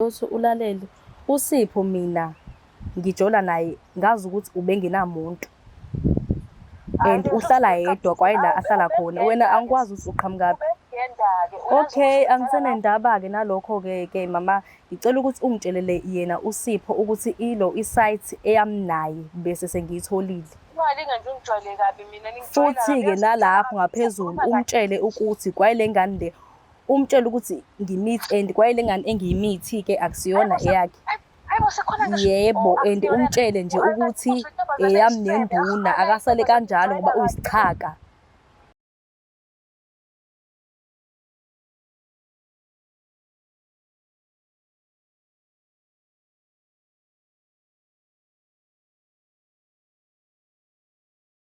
Uthi ulalele uSipho mina ngijola naye ngazi ukuthi ubengenamuntu and uhlala yedwa kwayila ahlala khona wena angikwazi ukuthi uqhamukaphi. Okay, angisenendaba-ke nalokho-ke ke mama ngicela ukuthi ungitshelele yena uSipho ukuthi ilo i-site eyami naye bese sengiyitholile. Futhi-ke nalapho ngaphezulu umtshele ukuthi kwayile ngane le umtshele ukuthi ngimithi and kwayile ngane engiyimithi-ke akusiyona eyakhe. Yebo, and umtshele nje ukuthi eyami nenduna akasale kanjalo ngoba uyisichaka.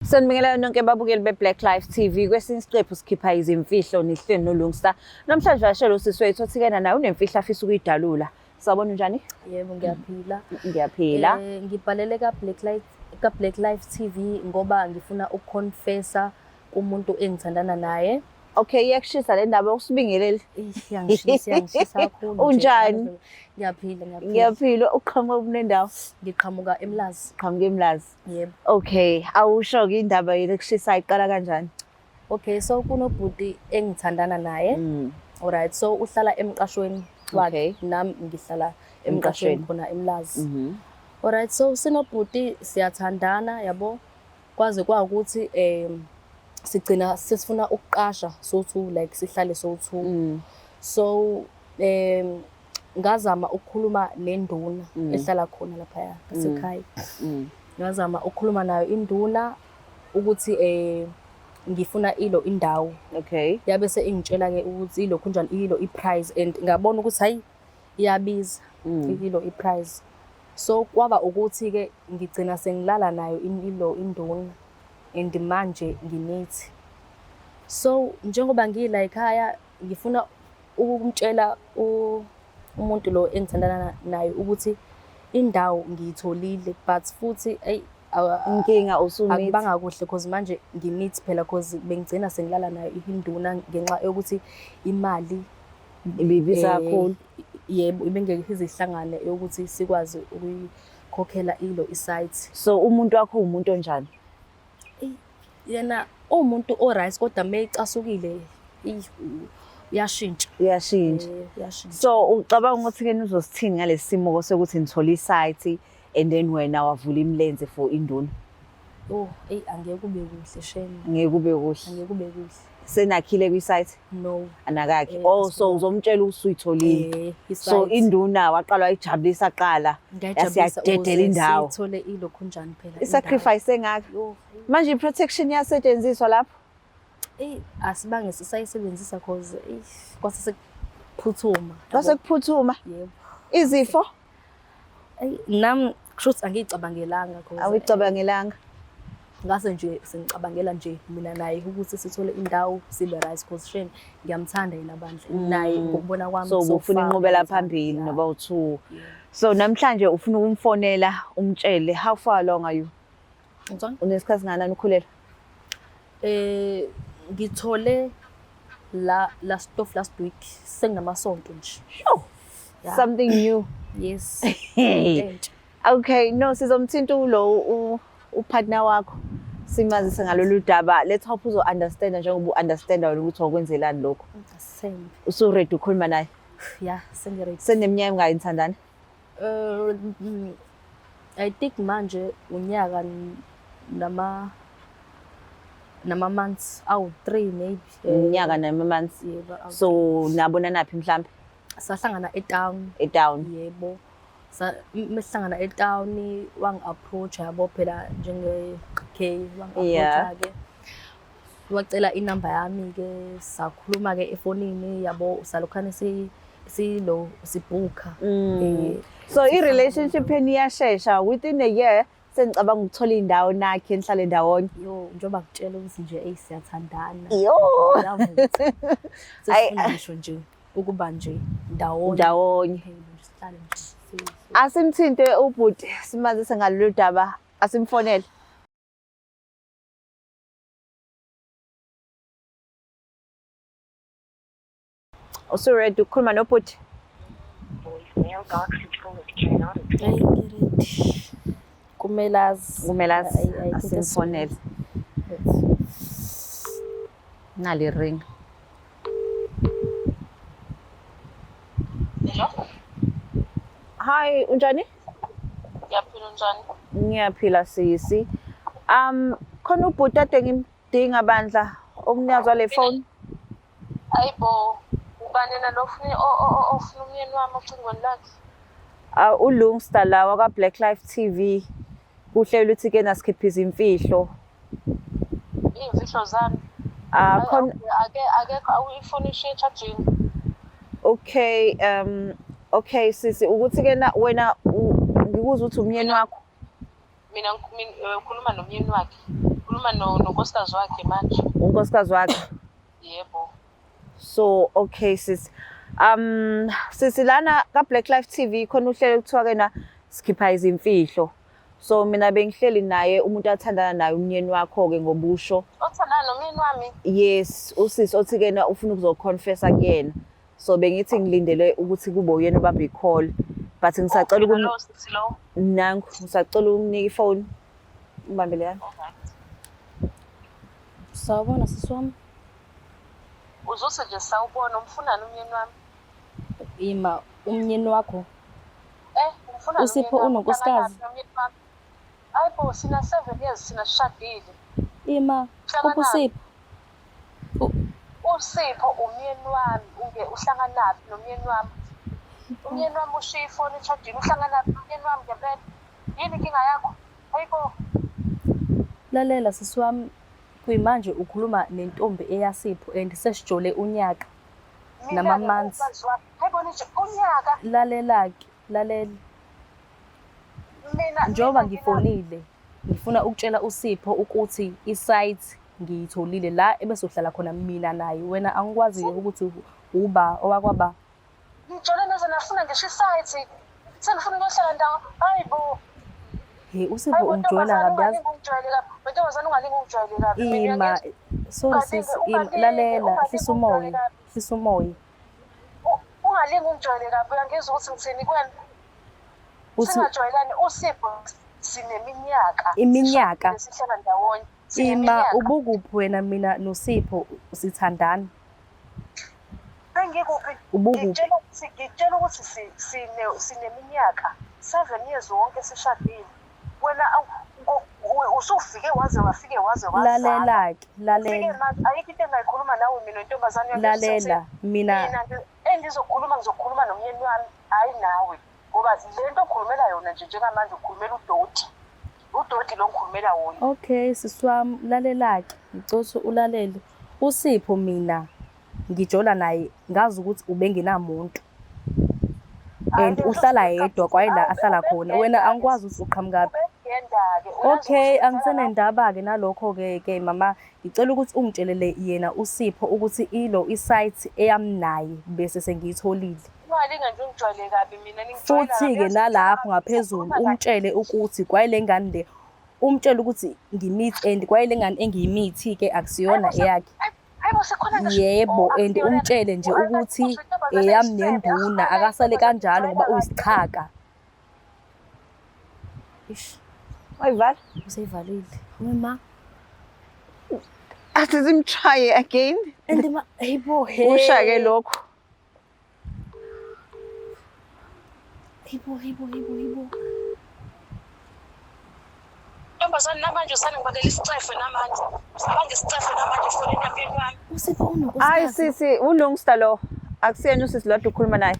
Sanibingelela nonke babukeli be-Black Life TV. Kwesinye isiqephu sikhipha izimfihlo nihleli noLungsta. Namhlanje vashela usisi wethu othikena naye unemfihlo afisa ukuyidalula. Sawubona, unjani? Yebo, ngiyaphila. Ngiyaphila. Ngibhalele ka Black Life TV ngoba ngifuna ukuconfessa kumuntu engithandana naye. Okay, iyakushisa le ndaba, usibingelele. Iyangishisa, iyangishisa kakhulu nje. Unjani? Ngiyaphila, ngiyaphila. Ngiyaphila. Uqhamuka kunendawo? Ngiqhamuka eMlazi. Uqhamuka eMlazi. Yebo. Okay, awusho-ke indaba yena ekushisa iqala kanjani? Okay, so kunobhuti engithandana naye. Alright, so uhlala emqashweni wakhe. Nami ngihlala emqashweni Emqashweni. khona eMlazi. Alright, so sinobhuti siyathandana yabo. Kwaze kwawukuthi sigcina sesifuna ukuqasha so two, like sihlale so two. So ngazama ukukhuluma nenduna ehlala khona laphaya ngasekhaya. Ngazama ukukhuluma nayo induna ukuthi ngifuna ilo indawo. Yabe se ingitshela ke ukuthi ilokhu njani ilo i-price and ngabona ukuthi hayi, iyabiza ilo i-price. So kwaba ukuthi-ke ngigcina sengilala nayo ilo induna and manje ngimithi. So njengoba ngila ekhaya ngifuna ukumtshela umuntu lo engithandana naye ukuthi indawo ngiyitholile, but futhi eyi Inkinga usumithi. Akubanga kuhle cause manje ngimithi phela, cause bengigcina sengilala nayo induna ngenxa yokuthi imali Ibibiza kakhulu. Yebo, ibingeke ize ihlangane yokuthi sikwazi ukuyikhokhela ilo i-site. So umuntu wakho umuntu onjani? Yena uwumuntu o-right, kodwa uma ecasukile eyi, uyashintsha. Uyashintsha. Uyashintsha. So ucabanga ukuthi ke uzosithini ngalesi simo sokuthi nithole i-site and then wena wavula imilenze for induna? Oh, eyi, angeke kube kuhle shame. Ngeke kube kuhle. Angeke kube kuhle. Senakhile kwi-site? No. Anakakhi. Eh, Oh, so uzomtshela ukuthi usuyitholile. Eh, So i-site. induna waqala wayijabulisa qala. Ngiyajabulisa Yasiyadedela ukuze indawo. sithole ilokhunjani phela indawo. I-sacrifice engaka. Yo, Manje i-protection iyasetshenziswa lapho? Eyi, asibange sisayisebenzisa cause eyi, kwase sekuphuthuma. Kwase kuphuthuma. Yebo. Izifo? Eyi, nami kusho ukuthi angiyicabangelanga cause Awuyicabangelanga. Ngase nje sengicabangela nje mina naye ukuthi sithole indawo sibe right, cause shame ngiyamthanda yena bandla naye ngokubona kwami. So ubufuna far inqubela ngiyamthanda. Phambili noba u-two. Yeah. So namhlanje ufuna ukumfonela umtshele. How far along are you? Ngizwa? Unesikhathi singakanani ukhulelwe? Ngithole la last of last week, senginamasonto nje. Sure. Yeah. Something new. Yes. Hey. Entsha. Okay, no, sizomthinta ulo upartner wakho. Simazise ngalolu daba. Let's hope uzo understand njengoba u-understand wena ukuthi wakwenzelani lokho. Same. Usu ready ukukhuluma naye? Yeah, sengi-ready. Seneminyaka emingaki nithandana? I think manje unyaka nama months awu 3 maybe. Unyaka nama months. Yebo. So nabonana phi mhlambe? Sahlangana e-town. E-town. Yebo. Sa mesihlangana e-town wangi-approach yabo phela njenge K wangi-approach ke. Wacela inamba yami ke, sakhuluma ke efonini yabo, salokhane si silo sibhukha. So i-relationship yenu iyashesha, within a year sengicabanga ukuthola indawo nakhe nihlale ndawonye. Yo, njengoba ngitshela ukuthi nje eyi, siyathandana. Yo. Siyavutha. Sesifuna ngisho nje ukuba nje ndawonye. Ndawonye. Phela nje sihlale nje. Asimthinte ubhuti simazise ngalolu daba, asimfonele. Usu-ready ukukhuluma nobhuti? Hayi, ngi-ready. Kumele azi. Kumele azi. Ayi, ayikho into Asimfonele. Nali ring. Hello? Hi, unjani? Ngiyaphila, unjani? Ngiyaphila sisi. Khona ubhuti ade ngimdinga bandla, omnikazi wale phone. Hayibo, ubani yena lo ofuna ofuna umyeni wami ocingweni lakhe? ULungster la waka Black Life TV. Kuhlelo ukuthi ke nasikhipha izimfihlo. Iy'mfihlo zami. Khona Ake akekho awuyifoni ishiye echajini. Okay, okay sisi, ukuthi ke na wena ngikuzwa ukuthi umyeni wakho. Mina ukhuluma nomyeni wakhe. Ukhuluma nonkosikazi wakhe manje. Unkosikazi wakhe. Yebo. So okay sis. Sisi, lana ka Black Life TV khona uhlelo kuthiwa ke na sikhipha izimfihlo. So mina bengihleli naye umuntu athandana naye umyeni wakho ke ngobusho. Othandana nomyeni wami? Yes, usisi othi ke na ufuna ukuzoconfessa kuyena. So bengithi ngilindele ukuthi kube uyena obamba i-call. But ngisacela Lo sisi lo. Nangu ngisacela ukumnika ifone. Ubambele yana. Alright. Sawubona sisi wami. Uzose nje sawubona, umfunani umyeni wami? Ima, umyeni wakho. Umfunani USipho umyeni wami? unonkosikazi? Uhlanganaphi nomyeni wami? Hayibo, sina 7 years sina sishadile. Ima, Uhlanganaphi? kuphi uSipho? USipho umyeni wami, unge uhlanganaphi nomyeni wami? Umyeni wami ushiye ifoni echajini, uhlanganaphi nomyeni wami ngempela? Yini inkinga yakho? Hayibo. Lalela sisi wami, kuyimanje ukhuluma nentombi eyaSipho and sesijole unyaka. Mina-ke Nama-months. umfazi wami. Hayibo nje unyaka. Lalela-ke, lalela. Mina Njengoba mina ngifonile, ngifuna ukutshela uSipho ukuthi i-site ngiyitholile la ebesohlala khona mina naye. Wena angikwazi ukuthi uba owakwaba. Ngijole naze nafuna ngisho i-site. Senifuna ukuyohlala ndawo. Hayibo. He, uSipho Hayibo ungijwayela ntombazane, kabi yazi. ungalingi ungijwayele kabi. Wentombazane ungalingi ungijwayele kabi. Mina Ima, uyangizwa? sorry Ungalingi, sis, ima, ungalingi, lalela, ungalingi hlisa umoya, ungijwayele kabi. hlisa umoya. Ungalingi ungijwayele kabi, uyangizwa ukuthi ngithini kuwena? Uthi Singajwayelani, uSipho sineminyaka. Iminyaka? Sihlala ndawonye. Ima, Sineminyaka. ubukuphi wena mina noSipho sithandana? Bengikuphi? Ubukuphi? Ngikutshela ukuthi sineminyaka 7 years wonke sishadile. Wena usufike waze wafike waze wazala. Lalela-ke, Ufike lalela. manje, ayikho into engayikhuluma nawe mina ntombazane yami. Lalela, mina Mina engizokhuluma, ngizokhuluma nomyeni wami, hayi nawe. Ngoba le nto okhulumela yona nje njengamanje ukhulumela udoti. Udoti lo ngikhulumela wona. Okay, sisi wami, lalela-ke. Ngicela ukuthi ulalele. USipho mina ngijola naye ngazi ukuthi ubengenamuntu. And uhlala yedwa kwaye la ahlala khona. Wena angikwazi ukuthi uqhamukaphi. Okay, angisenendaba-ke nalokho-ke ke mama. Ngicela ukuthi ungitshelele yena uSipho ukuthi ilo i-site eyami naye bese sengiyitholile. Ungalinge nje ungijwayele kabi mina, ningijwayela Futhi-ke kabi. nalapho ngaphezulu umtshele ukuthi kwaye le ngane le, umtshele ukuthi ngimithi and kwaye le ngane engiyimithi-ke akusiyona eyakhe. Hayibo, sekhona ngisho- Yebo, Oh, and akuyona- umtshele nje Oh, ukuthi akuyona intombazane eyami esifebe, nenduna, akuyona akasale intombazane kanjalo ngoba ejwayela uyisichaka. Ish. Wayivala? Useyivalile. Hawe ma. Athi simtry again. And ma, hayibo, he. Usha ke lokho. Hayibo, hayibo, hayibo, hayibo. Ntombazane namanje usane ngibakela isicefe namanje. Usabanga isicefe namanje efonini yami yeni wami. USipho unonkosikazi. Hayi sisi, uLungster lo. Akusiyena usisi lo ukhuluma naye.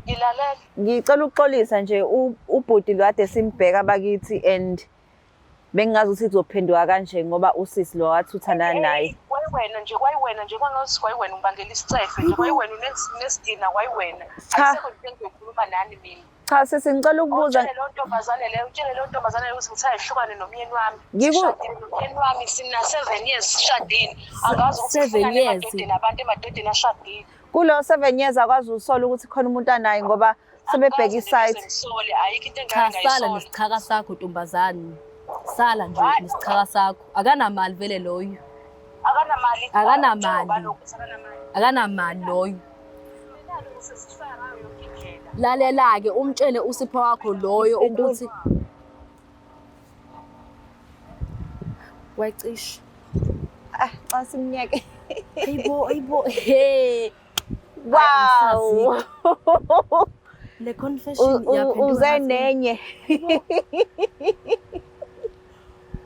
Ngilalela. Ngicela ukuxolisa nje ubhuti lo kade simbheka bakithi and bengingazi ukuthi kuzophenduka kanje ngoba usisi lo wathi uthandana naye. Kwayiwena nje, kwayiwena nje, kwangathi kwayiwena ungibangela isicefe nje, kwayiwena unesidina, kwayiwena. Cha. Akusekho nje engizoyikhuluma nani mina. Cha sisi, ngicela ukubuza. Utshele leyo ntombazane leyo, utshele leyo ntombazane leyo ukuthi ngithe ayihlukane nomyeni wami. Sishadile nomyeni wami, sina 7 years sishadile. Angazi ukuthi 7 ufunani years. emadodeni abantu, emadodeni ashadile. Kulo 7 years akwazi usola ukuthi khona umuntu anaye ngoba sebebheka Angikaze i-site. ngize ngisole, ayikho into Cha, engake sala ngayisola. nesichaka sakho ntombazane. Sala nje Hayi. nesichaka sakho. Akanamali vele loyo. Akanamali. Akanamali. Njengoba lokhu akanamali. Akanamali loyo. Mina-ke ngisesifaka ngayo yonke indlela. Lalela-ke, umtshele uSipho wakho loyo ukuthi wayicisha. Ah, xa simnyeke. Ayibo, ayibo, he. Wow. Le confession yaphenduka Uze ngathi- nenye.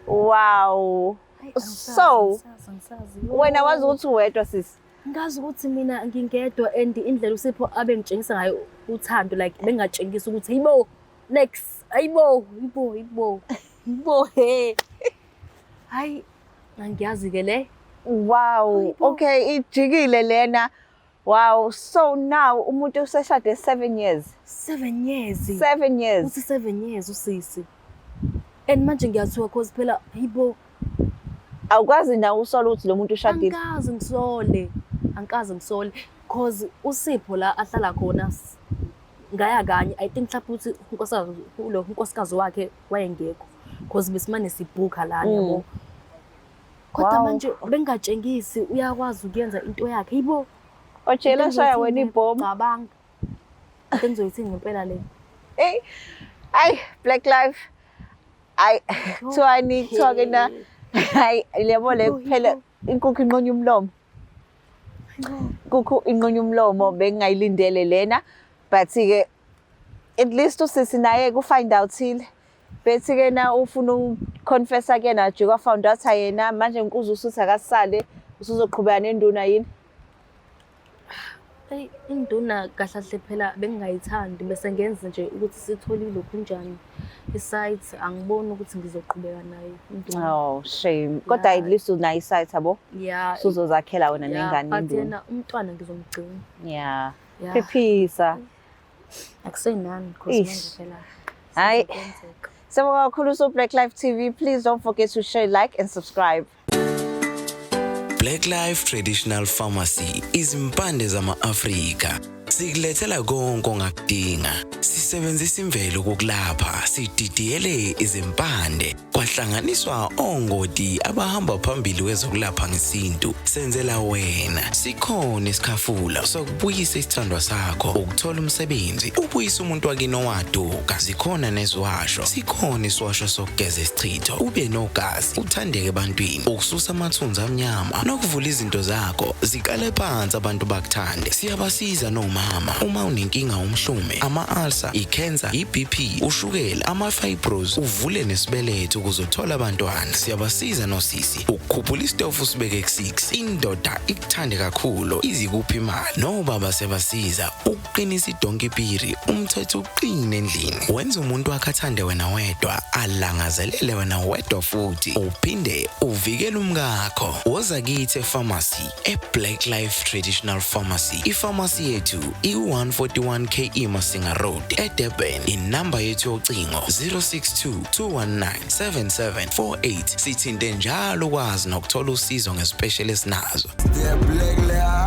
Wow. Hayi, angisazi, So, angisazi, angisazi. wena wazi ukuthi uwedwa, sisi? Ngazi ukuthi mina ngingedwa, and indlela uSipho abengitshengisa ngayo uthando, like bengatshengisa ukuthi hayibo, Lex, hayibo, hayibo, hayibo, hayibo, he. Hayi, angiyazi ke le. Wow. Hayibo. Okay, ijikile lena. Wow. So now umuntu useshade 7 years. 7 years. 7 years. Uthi 7 years usisi. And manje ngiyathuka cause phela hayibo. Awukwazi nawe usola ukuthi lo muntu ushadile. Angikaze ngisole. Angikaze ngisole cause uSipho la ahlala khona ngaya kanye, I think mhlawumbe ukuthi unkosikazi, lo unkosikazi wakhe wayengekho cause besimane sibhukha lana, yabo. Kodwa manje bengatshengisi, uyakwazi ukuyenza into yakhe, hayibo. Ojela Into shaya wena engizoyithini? ibhomu. Cabanga. Into engizoyithini ngempela le. Hey. Ay, Black Life. Ay, kuthiwani, kuthiwa ke na, hayi, yabo le, Hayibo, kuphela hayibo. inkukhu inqunya umlomo. Inkukhu inqunya umlomo, bengingayilindele lena, but ke at least usisi naye ku find out-ile. Bethi ke na ufuna ukuconfessa kuyena, ajika found out yena manje nkuze usuthi akasale, usuzoqhubeka nenduna yini? Eyi, induna kahle kahle phela bengingayithandi, bese ngenza nje ukuthi sitholile kunjani i-site, angiboni ukuthi ngizoqhubeka nayo induna. Oh, shame. Kodwa at least unayo i-site, yabo. Usuzozakhela wena nengane But induna. yena umntwana ngizomgcina. Phephisa. Akusenani cause Ish. manje phela Hayi. sezokwenzeka. Siyabonga kakhulu, so Black Life TV. Please don't forget to share, like and subscribe. Black Life Traditional Pharmacy, izimpande zama-Afrika. Sikulethela konke ongakudinga. Sisebenzisa imvelo ukukulapha, sididiyele izimpande, kwahlanganiswa ongoti abahamba phambili kwezokulapha ngesintu. Senzela wena. Sikhona isikhafula sokubuyisa isithandwa sakho, ukuthola umsebenzi, ubuyise umuntu wakini owaduka. Zikhona neziwasho. Sikhona isiwasho sokugeza isichitho, ube nogazi, uthandeke ebantwini, ukususa amathunzi amnyama nokuvula izinto zakho ziqale phansi, abantu bakuthande. Siyabasiza nomama uma unenkinga, umhlume, ama-ulcer, i-cancer, i-BP, ushukela, ama-fibros, uvule nesibeletho ukuze uthole abantwana. Siyabasiza nosisi ukukhuphula isitofu usibeke ku-6, indoda ikuthande kakhulu, izikuphi imali. Nobaba siyabasiza ukuqinisa idonkipiri, umthetho uqine endlini, wenza umuntu wakhe athande wena wedwa, alangazelele wena wedwa, futhi uphinde uvikele umkakho. Woza kithi epharmacy, e-Black Life Traditional Pharmacy. Ipharmacy yethu iku-141 KE Masinga Road, eDurban. Inamba yethu yocingo 062 219 7748. Sithinte njalo ukwazi nokuthola usizo ngespecial esinazo. The Black Life.